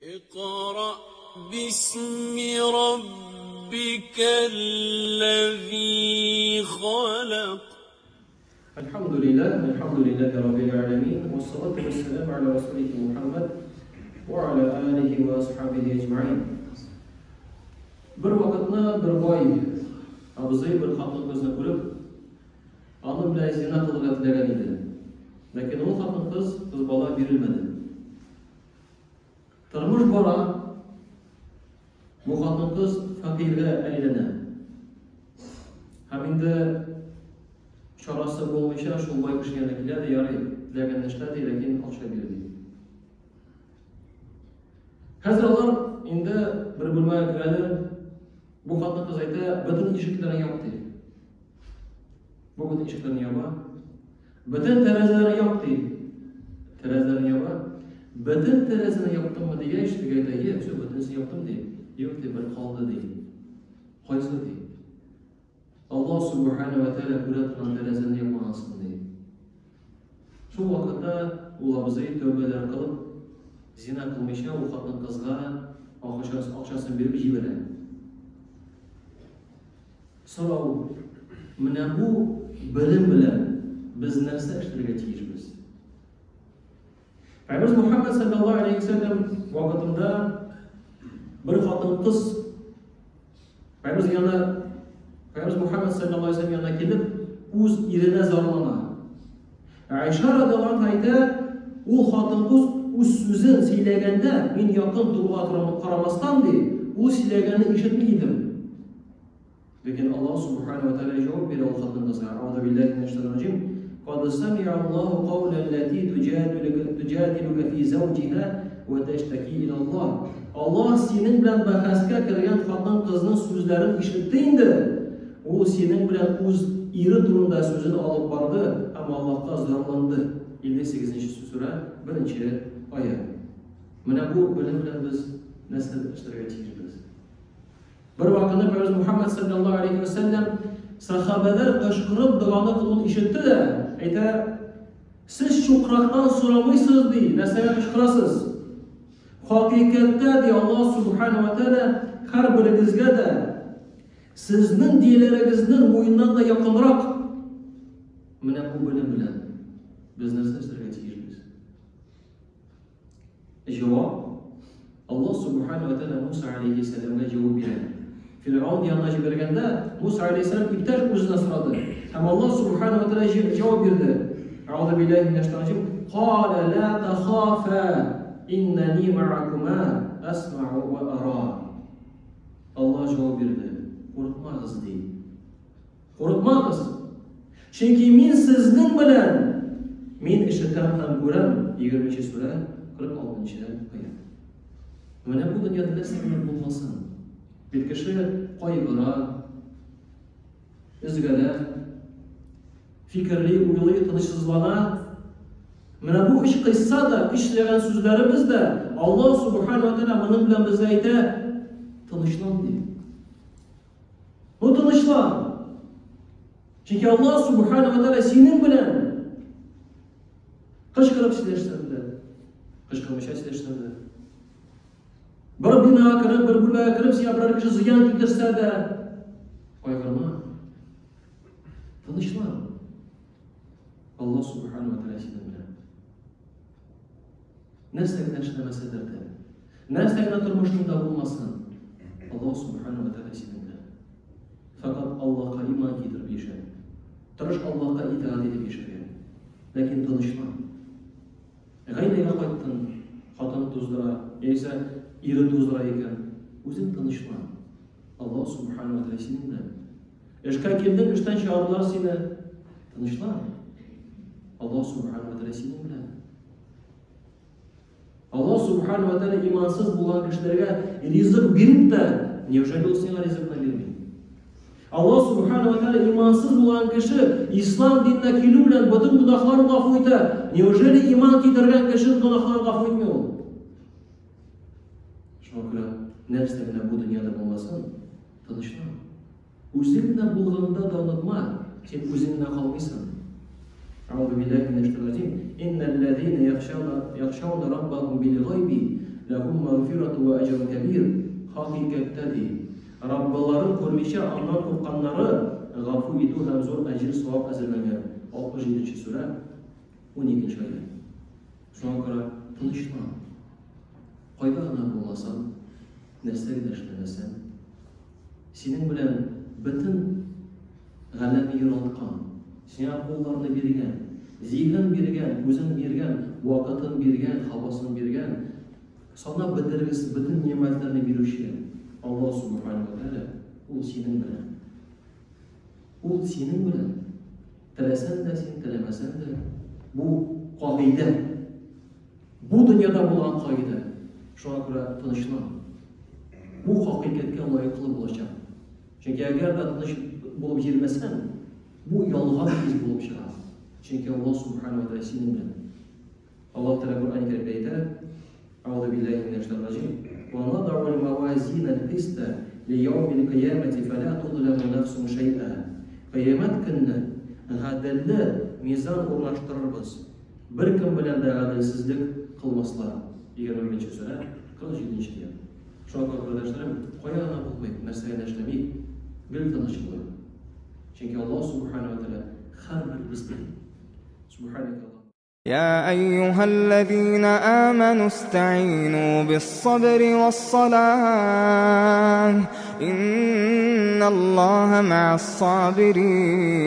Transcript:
اقرأ باسم ربك الذي خلق. الحمد لله، الحمد لله رب العالمين، والصلاة والسلام على رسوله محمد وعلى آله وأصحابه أجمعين. Бер вакытны бер бай абзый бер хатын-кызны күреп, аның белән зина кылырга теләгән иде. Ләкин ул хатын-кыз, кыз бала бирелмәде. Тормыш бара, бу хатын-кыз фәкыйрьгә әйләнә. Һәм инде чарасы булмыйча шул бай кеше янына килә дә, ярый, теләгәнне эшлә ди, ләкин акча бир ди. Хәзер алар инде бер бүлмәгә керәләр. Бу хатын-кыз әйтә, бөтен ишекләрне яп ди. Бу бөтен ишекләрне яба. Бөтен тәрәзәләрне яп ди. Тәрәзәләрне яба. Бөтен тәрәзәне яптыңмы дигәч, теге әйтә, е, все, бөтенесен яптым ди. Юк ди, бер калды ди. Кайсы ди? Аллаһ субхана ва тәгалә күрә торган тәрәзәне япмагансың ди. Шул вакытта ул абзый тәүбәләр кылып, зина кылмыйча ул хатын-кызга акчасын биреп җибәрә. Сорау, менә бу белем белән без нәрсә эшләргә тиешбез? Пәйгамбер Мухаммад саллаллаһу алейхи ва сәлләм вакытында бер хатын-кыз Пәйгамбер янына Пәйгамбер Мухаммад саллаллаһу алейхи ва сәлләм янына килеп, үз иренә зарлана. Айша радиаллаһу анха әйтә, ул хатын-кыз үз сүзен сөйләгәндә, мин якын торуга карамастан ди, ул сөйләгәнне ишетми идем. Ләкин Аллаһ субхана ва тааля җавап бирә ул хатын-кызга. Аузу биллаһи минәш шайтанир раҗим. Кад сами'a Аллаһу каула аллати туджадилука фи зауҗиха ва таштаки ила Аллаһ. Аллаһ синең белән бәхәскә кергән хатын-кызның сүзләрен ишетте инде. Ул синең белән үз ире турында сүзен алып барды һәм Аллаһка зарланды. 58 сүрә, 1 аять. Менә бу белем белән без нәрсә эшләргә тиешбез? Бер вакытны Пәйгамбер Мухаммад саллаллаһу алейхи ва сәлләм сахабәләр кычкырып доганы кылуын ишетте дә, әйтә, сез чукрактан сорамыйсыз ди, нәрсәгә кычкырасыз? Хакыйкатьтә ди Аллаһ субхана ва тааля һәрберегезгә дә сезнең дияләрегезнең муеннан да якынрак. Менә бу белем белән без нәрсә эшләргә тиешбез? Җавап, Аллаһ субхана ва тааля Муса алейхиссәламгә җавап бирә. Фиргаун янына җибәргәндә Муса алейхиссәлам иптәш үзенә сорады. Һәм Аллаһ субхана ва тааля җавап бирде. Аузу биллаһи минәш шайтанир раҗим. Кала ла тахафа иннани маакума асмау ва ара. Аллаһ җавап бирде. Курыкмагыз ди. Курыкмагыз. Чөнки мин сезнең белән, мин ишетәм һәм күрәм. 20 сүрә, 46 аят. Менә бу дөньяда нәрсә генә булмасын. Бит кеше кайгыра, өзгәлә, фикерли, уйлый, тынычсызлана. Менә бу өч кыйсса да, өч сөйләгән сүзләребез дә Аллаһ субхана ва тааля моның белән безгә әйтә, тынычлан ди. Бу тынычлан. Чөнки Аллаһ субхана ва тааля синең белән кычкырып сөйләшсәң дә, кычкырмыйча сөйләшсәң дә, бер бинага кереп, бер бүлмәгә кереп, сиңа берәр кеше зыян китерсә дә, кайгырма. Тынычлан. Аллаһ субхана ва тааля синең белән. Нәрсә генә эшләмәсәләр дә, нәрсә генә тормышыңда булмасын, Аллаһ субхана ва тәгалә синең белән. Фәкать Аллаһка иман китереп яшә. Тырыш Аллаһка итагать итеп яшәргә. Ләкин тынычлан. Гаиләгә кайттың, хатын туздыра, яисә ире туздыра икән, үзең тынычлан. Аллаһ субхана ва тәгалә синең белән. Эшкә килдең, эштән чыгардылар сине. Тынычлан. Аллаһ субхана ва тәгалә синең белән. Аллаһ субхана ва тәгалә имансыз булган кешеләргә ризык биреп тә, неужели ул сиңа ризыкны бирми? Аллаһ субхана ва тәгалә имансыз булган кеше ислам диненә килү белән бөтен гөнаһларын гафу итә. Неужели иман китергән кеше гөнаһларын гафу итми ул? Шуңа күрә нәрсә генә бу дөньяда булмасын, тынычлан. Үзең генә булганда да онытма, син үзең генә калмыйсың. Аузу биллаһи минәш шайтанир раҗим. Иннәлләзина яхшауна яхшауна раббахум бил гайби лахум магфиратун мәгъфирату ва әҗрун кәбир. Хакыйкатьтә ди, Раббыларын күрмичә аннан куркканнары гафу итү һәм зур әҗер савап әзерләнгән. 67 нче сүрә, 12 нче аять. Шуңа күрә тынычлан. Кайда гына булмасаң, нәрсә генә эшләмәсәң, синең белән бөтен галәмне яралткан, сиңа кулларны биргән, зиһен биргән, күзен биргән, вакытын биргән, һавасын биргән, санап бетергесез бөтен нигъмәтләрне бирүче Аллаһ Субхану ва Тәгалә, ул синең белән. Ул синең белән. Теләсәң дә син, теләмәсәң дә, бу кагыйдә. Бу дөньяда булган кагыйдә. Шуңа күрә тынычлан. Бу хакыйкатькә лаеклы булачак. Чөнки әгәр дә тыныч булып йөрмәсәң, бу ялган хис булып чыга. Чөнки Аллаһ Субхану ва Тәгалә синең белән. Аллаһ Тәгалә Коръән Кәримдә әйтә, Әгъузу биллаһи минәш шайтанир раҗим. Ва надау мавазин аль-киста лияумил кыямати фала тузламу нафсун шай'a. Кыямәт көнне гаделле мизан урнаштырырбыз. Беркем белән дә гаделсезлек кылмаслар. 21 сүрә, 47 аять. Шуңа күрә, кардәшләрем, кая гына булмыйк, нәрсә генә эшләмик, гел тыныч булыйк. Чөнки Аллаһ Субхану ва Тәгалә һәрберебез белән. Субханакаллаһ. يا أيها الذين آمنوا استعينوا بالصبر والصلاة إن الله مع الصابرين.